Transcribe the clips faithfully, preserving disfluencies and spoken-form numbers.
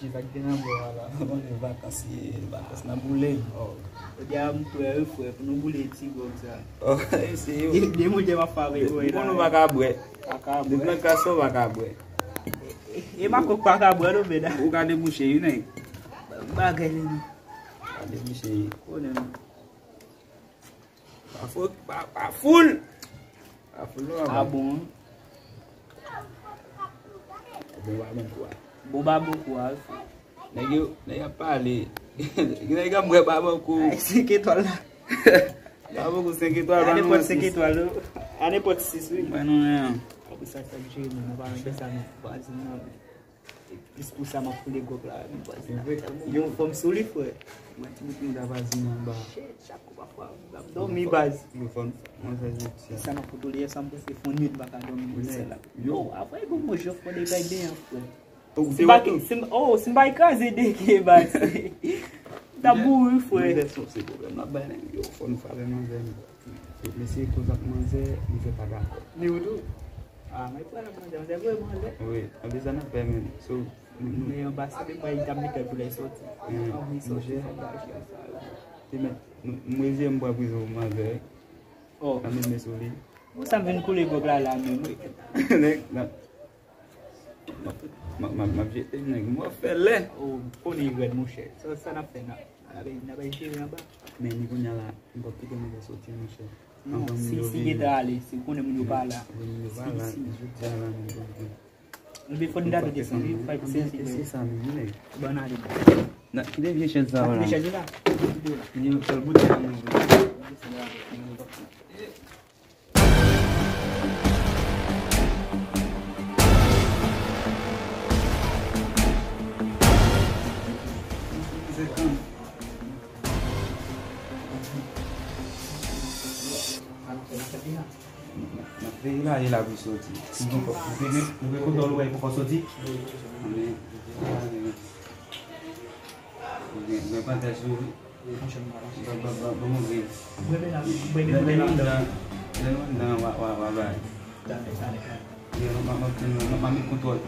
Sa k gen nan bò a la? Bon, se vakans ye, vakans nan boule. Oh. Jodi a m prè wi, frè, pou nou boule ti gwòg sa. Oh, se yo. De moun te pa fè avèk mwen. Bon, nou pa ka bwè. Pa ka bwè. Depi nan klas sa, w pa ka bwè. E, e, e Makòk pa ka bwè, non, mèt. Ou ka debouche, wi, nèg. Bagay li, non. Ka debouche. Konnen, non. Pa fou, pa, pa foul. Pa foul, non, ah bon? Bon, pa bon kou a. Bon, pa bon kou a, wi. Nèg yo, nèg ap pale. Nèg ap bwè pa bon kou. Ay, senk etwal la. Pa bon kou, senk etwal, pa nou senk etwal, non. A nenpòt sis, wi. Ba nou, non. Apre sa, sa k jere nou, nou pa renmen sa, non. Vwazin nan. Plis pou sa, m ap foule gwòg la, men vwazin nan tèlman gen yon fòm sou li, frè. Mwen, ti bout mouda vwazin nan anba. Shit, chak kou pa fwa, m ap dòmi, baz. Yo fò, mwen fè jodi a. Sa m ap fout ou li yè swa, m prèske fè yon nuit m pa ka dòmi pou sèl la. Yo, apre, bon, mwen, jòf fò de bagay devan, frè. Si m pa, si m, oh, si m pa kraze deke, baz. M t ap mouri, frè. Manzè, se pwoblèm la, bay nèg yo, fò nou frape manzè. Mesye koze ak manzè, manzè pa dakò. Ni ou tou? Ah, mwen pral ak manzè, manzè vrèman lèd. Wi, anplis sa n ap fè menm. So, nou, nou. Men anba sa, de mwen, li t ap mete l pou lè soti. Anvi soti, fò bagay sa yo. Te mèt, m, m reziye m pran prizon pou manzè. Oh. Nan men men sou li. Pou sa m vin koule gwòg la, la menm, wi. Nèg, nan. M ap, m ap, m ap jete nèg, m ap fè lè. Oh, konnen li rèd, monchè. Sa, sa n ap fè, n ap, n ap, n ap jere anba. Men ni kounye a la, m p ap kite manzè soti, monchè. Non, si, si gentan ale, si w konnen moun yo pa la. Moun yo pa la, jodi a la, moun yo pa la. Oubyen fò n gade desann, wi, fay pou sezi, men. Se sa menm, wi, nèg. Ban n ale. Nan, kite vye chèz sa, la. Kite chèz la. Kite la. Ni yon sèl bout la, mwen. N ap veye la, e la pou soti. Si gen kòb, ou veye, ou veye kote w lwe pou kò soti. Anben, anben. Ou gen, ou gen pantèj tou, wi. Ban, ban, ban, ban mwen veye. Lè, lè nou anndan, lè nou anndan, w a, w a, w a bay. Talè, talè, talè. Yo, m ap, m ap, m ap, m ap met kontwòl.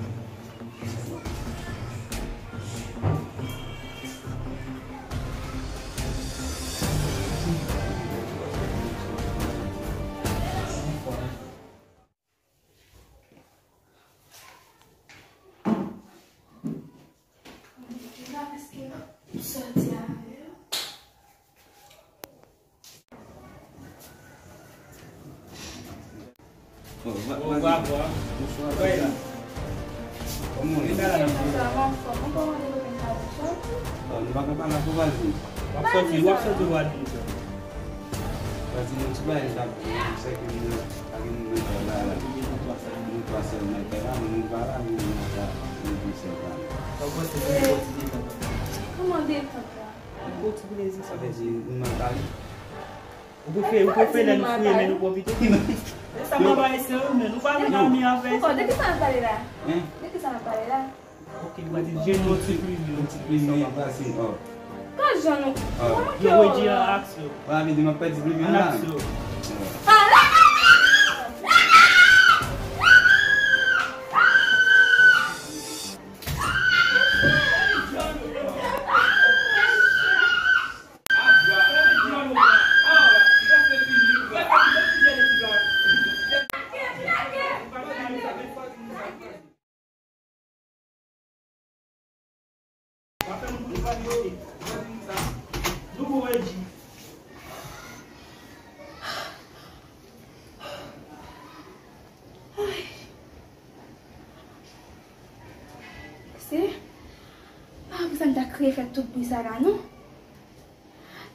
Sòti avè yo. Bon, va, va, va. Bonswa. Kòman w ye? Sa va, m anfòm. Mwen kòmande pou mwen ka sòti. Bon, nou pa ka pale avè w, vwazin. W ap sòti, w ap sòti, w ap sòti. Vwazin, yon ti bagay m t ap di w, se ke nou pa gen moun nan kay la, la. Nou twa sèl nan kay la, men nou pa la, men nou pa la, nou pa la. Kòman detant la? Gwo ti plezi sa. Sa vle di, nou mal pale? Ou prefere, ou prefere lè nou fouye men nou pwofite? Men sa mwen pa eseye, men nou pa vin ami avè. Poko, de ki sa n ap pale la? Hein? De ki sa n ap pale la? Ok, m pa di, je nou ti plimen. Yon ti plimen, pa si, oh. Ka jan nou. Oh. Yo, redi an aksyon. Wè, vle di m ap pèdi plimen la. An aksyon. Oh. Se pa pou sa m ta kreye fè tout bri sa la, non.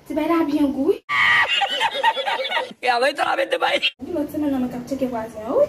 Ti bay la byen gou, wi. E alò, e ta la mete bay. Wi, lòt semèn nan, mwen t ap tcheke vwazen an, wi.